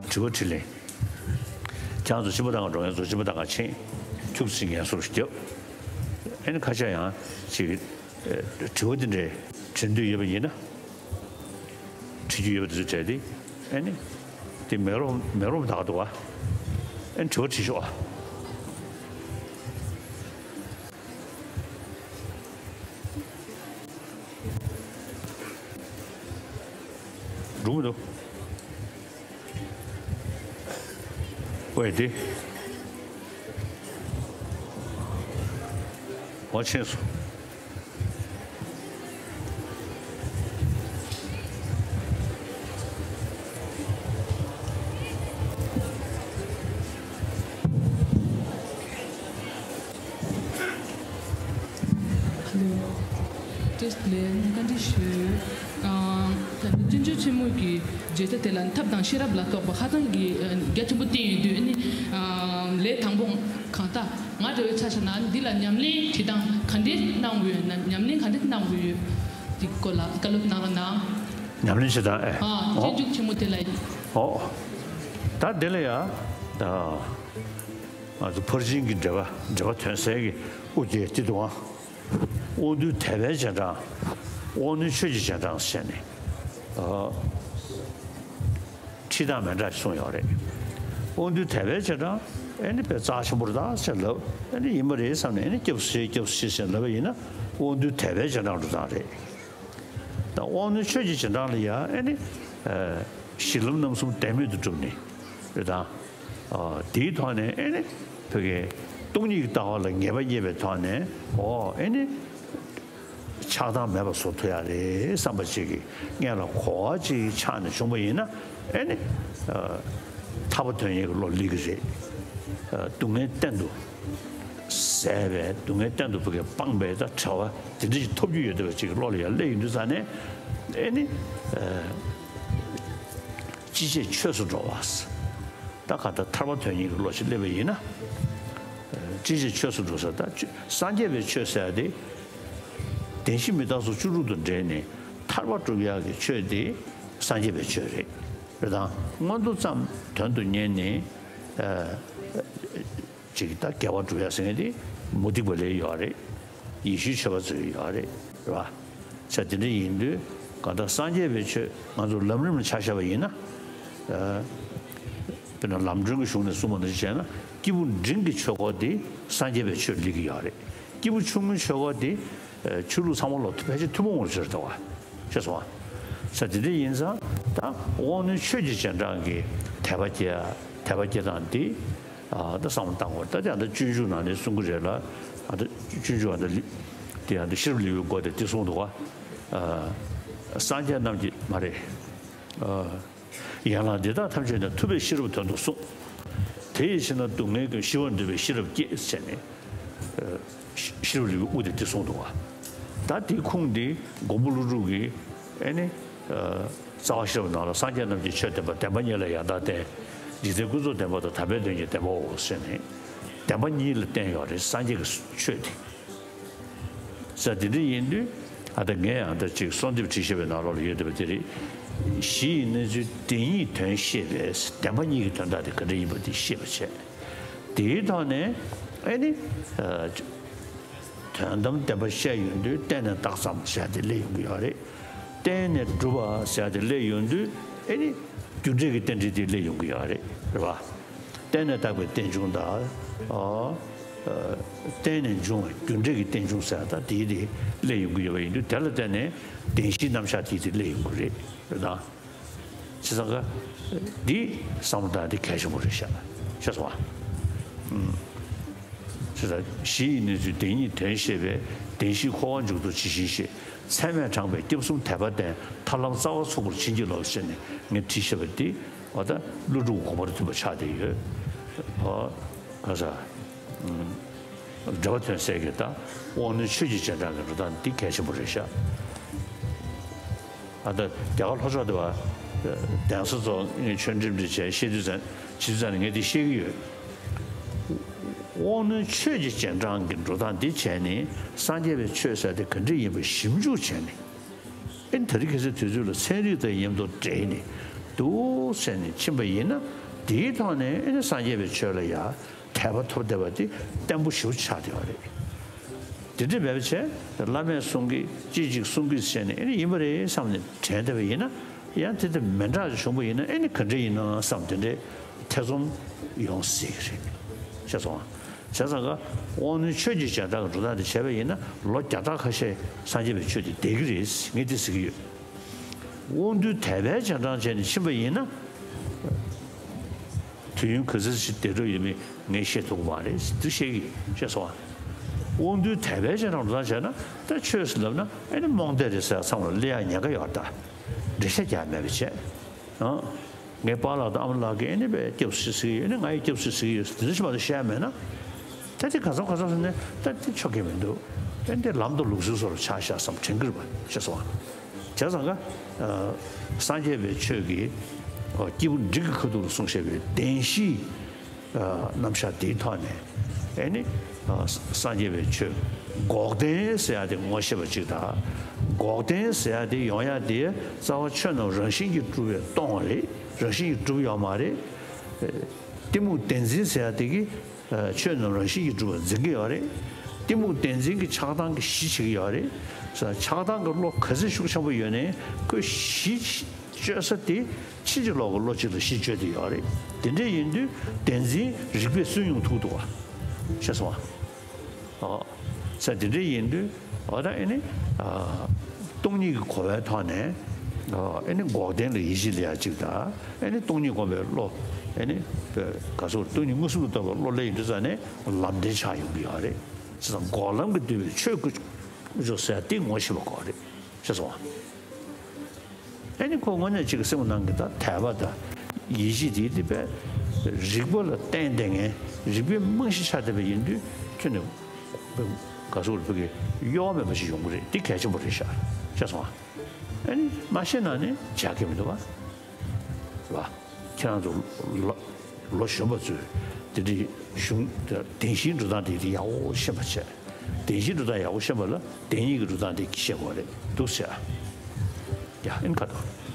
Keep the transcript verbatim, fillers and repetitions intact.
དྲི་བ་དྲིས་ལན། ཁྱེད་རང་ཚོ་སྤྱི་པ་ད་ག་འགྲོ་མཁན་ཚོ་སྤྱི་པ་ད་ག་ཕྱིན། ཁྱུག་ཙམ་ངལ་གསོ་རུ་བརྒྱབ། ཨ་ནི་ཁ་ཤས་ཡང་ཅིག་ཨ་དྲི་བ་འདི་འདྲའི་དྲི་འདོད་ཡོད་པ་ཡིན་ན། དྲི་རྒྱུ་ཡོད་པ་དེ་ཚོ་དྲིས་ཏེ། ཨ་ནི་དེ་མེད་རུང་མེད་རུང་ད་ག་འདུག་ག་ཨ་ནི་དྲི་བ་དྲིས་ཤོག་ཨ། འགྲོ་མི་འདུག་ཝེ་དེ། ཝ་ཆེན་སོ། ཧ་ལོ། བཀྲ་ཤིས་བདེ་ལེགས། བཀའ་འདྲི་ཞུ། ཨ། ད་ལྟ་བསྟན་བཅོས་ཆེན་མོ་གི་བརྗོད་བྱ་དེ་ལ་ཐབས་དང་ཤེས་རབ་ལ་སོགས་པ་ཧ་ཅང་གི་ཨ་རྒྱ་ཆེན་པོ་བསྟན་ཡོད་དུས། ཨ་ནི་ཨ་ལས་དང་པོ་གང་ལྟར་ང་འདྲ་བོའི་ཆ་བཞག་ན་འདི་ལ་ཉམས་ལེན་བྱེད་སྟངས་ག་འདྲས་གནང་དགོས་ཡོད་ན། ཉམས་ལེན་ག་འདྲས་གནང་དགོས་ཡོད། འདི་སྐོར་ལ་བཀའ་སློབ་གནང་རོགས་གནང་། ཉམས་ལེན་བྱེད་སྟངས་ཨེ། ཨ། ཨོ། སྤྱོད་འཇུག་ཆེན་མོ་དེ་ལ། ཨོ། ད་འདི་ལ་ཡ། ད། ང་ཚོ་ཕར་ཕྱིན་གྱི་འབྲེལ་བ་འབྲེལ་བ་དོན་གསལ་གྱི་དབུ་འབྱེད་དེ་འདུག་ཨང་། དབང་རྟུལ་དད་པའི་རྗེས་འབྲང་། དབང་རྣོན་ཆོས་ཀྱི་རྗེས་འབྲང་ཟེར་ནས། ཨ། ཁྲིད་སྟངས་མི་འདྲ་ཞིག་གསུངས་ཡོད་རེད། དབང་རྟུལ་དད་པའི་རྗེས་འབྲང་ཨེ་ནི་དཔེ་རྩ་ཆེན་པོ་རེད་ད་ཟེར་ལབ། ཨེ་ནི་ཡིན་པ་རེད་བསམ་ནས་ཨེ་ནི་སྐྱབས་སུ་མཆི་སྐྱབས་སུ་མཆི་ཟེར་ལབ་པ་ཡིན་ན། དབང་རྟུལ་དད་པའི་རྗེས་འབྲང་འགྲོ་སྟངས་རེད། ད་དབང་རྣོན་ཆོས་ཀྱི་རྗེས་འབྲང་ལ་ཡང་ཨེ་ནི། ཨ། གཞི་ལམ་རྣམ་གསུམ་དོན་མེད་དུ་བསྒྲུབས་ནས་རེད་ད། ཨ། དེའི་ཐོག་ནས་ཨེ་ནི་བོད་ཀྱི་སྟོང་ཉིད་ཀྱི་ལྟ་བ་ལ་ངེས་པ་རྙེད་པའི་ཐོག་ནས། ཨོ། ཨེ་ནི་ཆགས་སྡང་མེད་པ་བཟོ་ཐུབ་ཡ་རེད་བསམ་པ་ཅིག་གི་སྔོན་ལ་གོ་བ་ཅིག་ཆགས་ནས་བྱུང་བ་ཡིན་ན། ཨེ་ནི། ཨ། ཐར་པ་དོན་གཉེར་གྱི་བློ་སླེབས་ཀྱི་རེད། ཨ། སྡུག་བསྔལ་གཏན་དུ་ཟད་པའི། སྡུག་བསྔལ་གཏན་དུ་བོད་ཀྱི་སྤངས་པའི་ད་བྱ་བ་དེ་འདྲ་ཞིག་ཐོབ་རྒྱུ་ཡོད་བསྡད་པ་ཅིག་གི་བློ་ལ་ཡར་སླེབས་ཡོང་དུས་ཙ་ནས། ཨེ་ནི། ཨ། ཅི་བྱེད་ཆོས་སུ་འགྲོ་བ། ད་ག་ད་ཐར་པ་དོན་གཉེར་གྱི་བློ་ཞིག་སླེབས་པ་ཡིན་ན། ཅི་བྱེད་ཆོས་སུ་འགྲོ་ཟེར། ད་ཆོས་སངས་རྒྱས་པའི་ཆོས་ཟེར་ཡ་དེ། བདེན་བཞི་མི་རྟག་སོགས་བཅུ་དྲུག་ཏུ་འབྲེལ་ནས་ཐར་པ་སྒྲུབ་ཡག་གི་ཆོས་དེ་སངས་རྒྱས་པའི་ཆོས་རེད། རེད་དང་། མངོན་མཐོ་ཙམ་དོན་དུ་གཉེར་ནས། ཨ། ཅིག་ད་དགེ་བ་སྒྲུབ་ཡ་ཟེར་མཁན་དེ་མུ་སྟེགས་པ་ལ་ཡོད་རེད། ཡེ་ཤུའི་ཆོས་པ་ཚོ་ཡོད་རེད། རེད་པ། ས་དེ་འདྲ་ཡིན་དུས་གང་ལྟར་སངས་རྒྱས་པའི་ཆོས་ང་ཚོ་ལམ་རིམ་ལ་ཆ་བཞག་པ་ཡིན་ན། ཨ། དཔེར་ན་ལམ་སྒྲོན་གྱི་གཞུང་ནས་གསུངས་པ་ནང་བཞིན་བྱས་ན། སྐྱེས་བུ་འབྲིང་གི་ཆོས་སྐོར་དེ་སངས་རྒྱས་པའི་ཆོས་སླེབས་ཀྱི་ཡོད་རེད། སྐྱེས་བུ་ཆུང་ངུའི་ཆོས་སྐོར་དེ་ཆོས་ལུགས་ཚང་མ་ལ་ཕལ་ཆེར་ཐུན་མོང་བར་གྱུར་འདུག་བ། ཤེས་སོང་ང་། ས་དེ་འདྲ་ཡིན་ཙང་ད་དབང་རྣོན་ཆོས་ཀྱི་རྗེས་འབྲང་གི་དད་པ་སྐྱེ། དད་པ་སྐྱེ་སྟངས་དེ། ཨ། ད་བསམ་བློ་བཏང་དགོས། ད་དེ་ཨ་ད་སྤྱོད་འཇུག་ནང་ནས་གསུང་གི་རེད་ལ། ཨ་ད་སྤྱོད་འཇུག་ཨ་ད་ལི། དེ་ཨ་ད་ཤེས་རབ་ལེའུའི་མགོ་དེ་དེ་གསུངས་འདུག་བ། ཨ། སངས་རྒྱས་རྣམས་ཀྱིས་མ་རེད། ཨ། ཡན་ལག་འདི་དག་ཐམས་ཅད་ནི་ཐུབ་པས་ཤེས་རབ་དོན་དུ་གསུངས། དེ་ཡི་ཕྱིར་ན་སྡུག་བསྔལ་ཀུན་ཞི་བར་འདོད་པས་ཤེས་རབ་བསྐྱེད་ཟེར་ནས། ཨ། ཤེས་རབ་ལེའུའི་དབུ་དེ་དེ་གསུངས་འདུག་བ། ད་དེའི་ཁུངས་འདི་མགོན་པོ་ཀླུ་སྒྲུབ་ཀྱིས་ཨེ་ནི། ཨ། རྩ་བ་ཤེས་རབ་ནང་ལ་སངས་རྒྱས་རྣམས་ཀྱིས་ཆོས་བསྟན་པ། བདེན་པ་གཉིས་ལ་ཡང་དག་བརྟེན། འཇིག་རྟེན་ཀུན་རྫོབ་བདེན་པ་དང་། དམ་པའི་དོན་གྱི་བདེན་པའོ་ཟེར་ནས། བདེན་པ་གཉིས་ལ་བརྟེན་ཡོད་རེད་སངས་རྒྱས་ཀྱི་ཆོས་དེ། ས་དེ་འདྲ་ཡིན་དུས་ཨ་ད་ངས་ཡང་ད་ཅིག་གསོལ་འདེབས་བྲིས་བཞག་པའི་ནང་ལོགས་ལ་ཡོད་བསྡད་པ་དེ་རེད། གཞི་ཡི་གནས་ཚུལ་བདེན་གཉིས་དོན་ཤེས་པས། བདེན་པ་གཉིས་ཀྱི་དོན་དག་དེ་ག་འདྲ་ཡིན་པ་དེ་ཤེས་པར་བྱས། དེའི་ཐོག་ནས་ཨེ་ནི། ཨ། དོན་དམ་བདེན་པ་བཤད་ཡོང་དུས་བརྟེན་ནས་བཏགས་ཙམ་ཟེར་ཡ་དེ་སླེབས་ཡོང་གི་ཡོད་རེད། བརྟེན་ནས་གྲུབ་པ་ཟེར་ཡ་དེ་སླེབས་ཡོང་དུས་ཨེ་ནི། རྒྱུ་འབྲས་ཀྱི་རྟེན་འབྲེལ་དེ་སླེབས་ཡོང་གི་ཡོད་རེད། རེད་པ། བརྟེན་ནས་བཏགས་པའི་རྟེན་འབྱུང་དང་། ཨ། ཨ། བརྟེན་ནས་འབྱུང་བའི་རྒྱུ་འབྲས་ཀྱི་རྟེན་འབྱུང་ཟེར་ཡ་ད་དེའི་དེ་སླེབས་ཡོང་གི་ཡོད་པ་ཡིན་དུས། དེ་ལ་བརྟེན་ནས་བདེན་བཞིའི་རྣམ་གཞག་དེའི་དེ་སླེབས་ཡོང་གི་རེད། རེད་དང་། བྱས་ཙང་ཀ་འདི་བསམ་བློ་བཏང་དེ་གལ་ཆེན་པོ་རེད་ཤག། ཤེས་སོང་ང་། ཨུམ། བྱས་ཙང་གཞི་ཡི་གནས་ཚུལ་བདེན་གཉིས་དོན་ཤེས་པས། བདེན་བཞིའི་འཁོར་བ་མཇུག་བསྡུ་ཇི་བཞིན་ཤེས། ཚད་མས་དྲངས་པའི་སྐྱབས་གསུམ་དད་པ་བརྟེན། ཐར་ལམ་རྩ་བ་ཚུགས་པར་བྱིན་གྱིས་རློབས་ཟེར་ནས་ངས་བྲིས་བཞག་པ་འདི་འོ་ད་ཀླུ་སྒྲུབ་དགོངས་པར་མཐུན་པ་ཆགས་བསྡད་ཡོད། ཨོ། ག་ས། ཨུམ། འགྲེལ་པ་དོན་གསལ་གྱི་ད་དབང་རྣོན་ཆོས་ཀྱི་རྗེས་འབྲང་གི་འགྲོ་སྟངས་འདི་གལ་ཆེན་པོ་རེད་ཤག། ཨ་ད་རྒྱ་གར་ལྷོ་ཕྱོགས་དེ་བ་གདན་ས་ཚོ་ངས་ཆོས་འབྲེལ་འདི་བྱས་བཤད་དུས་ཙམ་བྱེད་དུས་ཙམ་ནས་ངས་འདི་བཤད་ཀྱི་ཡོད། དབང་རྣོན་ཆོས་ཀྱི་རྗེས་འབྲང་གི་འགྲོ་སྟངས་འདི་བྱས་ནས་སངས་རྒྱས་པའི་ཆོས་ཟེར་དེ་ག་འདྲ་ཡིན་པ་ཞིབ་འཇུག་བྱས་ནས། ཨེ་ད་རེས་ཁ་སང་དུས་ཚོད་ལ་ཚན་རིག་དང་མཉམ་དུ་འབྲེལ་ནས་ འདུག་ཟེར་ནས་ཕྱིན་པ་ཡིན་ན། དེའི་ཐོག་ནས་ཨེ་ནི་སངས་རྒྱས་པའི་ཆོས་ལ་ཡང་དད་པ་ཐོབ་བསྡད་པ་དེ་བརྟན་པོ་ཞེ་པོ་ཆགས་བསྡད་པ་རེད། དེ་འདྲ་མེད་པ་བྱས། བླ་མས་གསུང་གི་ཅི་ཅིག་གསུང་གི་བྱས་ནས་ཨེ་ནི་ཡིན་པ་རེད་བསམ་ནས་དྲན་བསྡད་པ་ཡིན་ན། ཡང་དེ་དེ་མི་འདྲ་བྱུང་བ་ཡིན་ན་ཨེ་ནི་ག་འདྲ་ཡིན་ནམ་བསམ། དེ་འདྲའི་ཐེ་ཚོམ་ཡོང་སྲིད་ཀྱི་རེད། ཤེས་སོང་ང་། བྱས་ཙང་ཀ་དབང་རྣོན་ཆོས་ཀྱི་རྗེས་འབྲང་གི་འགྲོ་སྟངས་དེ་བྱས་པ་ཡིན་ན། ལོ་བརྒྱ་ཕྲག་ཁ་ཤས་སངས་རྒྱས་པའི་ཆོས་དེ་བསྡད་ཀྱི་རེད། ངས་དེ་ཟེར་གྱི་ཡོད། དབང་རྟུལ་དད་པའི་རྗེས་འབྲང་བྱས་ནས་ཕྱིན་པ་ཡིན་ན། དུས་ཡུན་ག་ཚོད་ཅིག་བསྡད་འགྲོ་ཡོད་མེད་ངས་བཤད་ཐུབ་ཀྱི་མ་རེད། འདི་བཤད་ཀྱི་ཡོད། ཤེས་སོང་ང་། དབང་རྟུལ་དད་པའི་རྗེས་འབྲང་འགྲོ་སྟངས་བྱས་ན། ད་ཆོས་ཟེར་ལབ་ན་ཨེ་ནི་རྨོངས་དད་རེད་ཟེར་ཚང་མ་ལ་སླེབས་ཡག་ཉེན་ཁ་ཡོད་ད། འགྲེལ་བཤད་རྒྱག་མེད་པ་བྱས། ཨང་། ངའི་པཱ་ལགས་དང་ཨ་མ་ལགས་ཀྱིས་ཨེ་ནི་དཔེ་སྐྱབས་སུ་མཆི་ཟེར་གྱི་ཡོད། ཨེ་ནི་ང་ཡི་སྐྱབས་སུ་མཆི་ཟེར་གྱི་ཡོད། དེ་འདྲ་ཞིག་མ་གཏོགས་བཤད་མེད་ན། ད་དེ་ག་ཚོད་ག་ཚོད་ཟེར་ནས་ད་དེ་ཆོག་གི་མི་འདུག་ཨེ་འདི་ལམ་དང་ལུགས་སྲོལ་བཟོ་འདྲ་ཆགས་ཤག་བསམ་དྲན་གྱི་རེད་པ། ཤེས་སོང་ང་། བྱས་ཙང་ཀ་ཨ་སངས་རྒྱས་པའི་ཆོས་ཀྱི་ཨ་སྐྱེས་བུ་འབྲིང་གི་ཁ་ཐུག་ལ་གསུངས་བཞག་པའི་བདེན་བཞིའི་ཨ་རྣམ་གཞག་དེའི་ཐོག་ནས། ཨེ་ནི་ཨ་སངས་རྒྱས་པའི་ཆོས་འགོག་བདེན་ཟེར་ཡག་དེ་ངོ་ཤེས་པ་ཅིག་དང་། འགོག་བདེན་ཟེར་ཡག་དེ་ཡོང་ཡག་དེ་རྩ་བ་ཆོས་རྣམས་རང་བཞིན་གྱིས་གྲུབ་པས་སྟོང་བ་རེད། རང་བཞིན་གྱིས་གྲུབ་ཡོད་མ་རེད། གཏི་མུག་བདེན་འཛིན་ཟེར་ཡག་དེ་གིས་ཆོས་རྣམས་རང་བཞིན་གྱིས་གྲུབ་པར་འཛིན་གྱི་ཡོད་རེད། གཏི་མུག་བདེན་འཛིན་གྱིས་ཆགས་སྡང་གི་གཞི་བྱེད་ཀྱི་ཡོད་རེད། ཆགས་སྡང་གི་བློ་ག་ཚོད་ཤུགས་ཆེན་པོ་ཡོད་ནའི་ཁོས་གཞི་བཅོས་ས་དེ་ཕྱིན་ཅི་ལོག་གི་བློ་གཅིག་ལ་གཞི་བཅོས་བསྡད་ཡོད་རེད། དེ་འདྲ་ཡིན་དུས་བདེན་འཛིན་རིགས་པས་སུན་དབྱུང་ཐུབ་འདུག་ག་ཤེས་སོང་ང་། ཨོ། ས་དེ་འདྲ་ཡིན་དུས་ཨོ་ད་ཨེ་ནི་ཨ་སྟོང་ཉིད་ཀྱི་གོ་བའི་ཐོག་ནས་ཨོ་ཨེ་ནི་འགོག་བདེན་ལ་ཡིད་ཆེས་ལ་ཡ་གཅིག་དང་། ཨེ་ནི་སྟོང་ཉིད་སྒོམ་པའི་བློ། ཨེ་ནི་ག་ཚོད་སྟོང་ཉིད་མངོན་སུམ་དུ་རྟོགས་པའི་བློ་ལ་ཡིན་དུས་ཙང་ནས་ལམ་བདེན་ཆགས་ཡོང་གི་ཡོད་རེད། བྱས་ཙང་འགོག་ལམ་གྱིས་བསྡུས་པའི་ཆོས་ཀུན་ཆོས་ཟེར་ཡ་དེ་ངོ་ཤེས་པ་དགོས་རེད། ཤེས་སོང་ང་། ཨེ་ནི་ཁོ་དངོས་གནས་གཅིག་གི་སེམས་ནང་གི་ད་དད་པ་དང་ཡིད་ཆེས་དེ་དེ་བས་རིགས་པ་ལ་བརྟེན་བསྡད་མཁན། རིགས་པའི་རྨང་གཞི་ཆགས་བསྡད་པ་ཡིན་དུས་ཁྱོན་ནས་ག་ཚོད་ལ་ཕ་གི་གཡོ་བ་མེད་པ་ཞིག་ཡོང་གི་རེད། དེ་གལ་ཆེན་པོ་རེད་ཤག་ཤེས་སོང་ང་། ཨེ་ནི་མ་ཤེས་ན་ནི་བྱ་གི་མི་འདུག་བ། རེད་བ། ཁྱེད་རང་ཚོ་ལོ་ལོ་གཞོན་པ་ཚོས་དེ་འདྲའི་གཞུང་བདེན་བཞིའི་འགྲོ་སྟངས་དེ་དེ་ཡག་པོ་ཤེས་པ་བྱས། བདེན་བཞིའི་འགྲོ་སྟངས་ཡག་པོ་ཤེས་པ་ལ་བདེན་གཉིས་ཀྱི་འགྲོ་སྟངས་དེ་ཤེས་དགོས་རེད་འདུག་ཟེར། ཡ་ཨེ་ནི་ཁ་དོག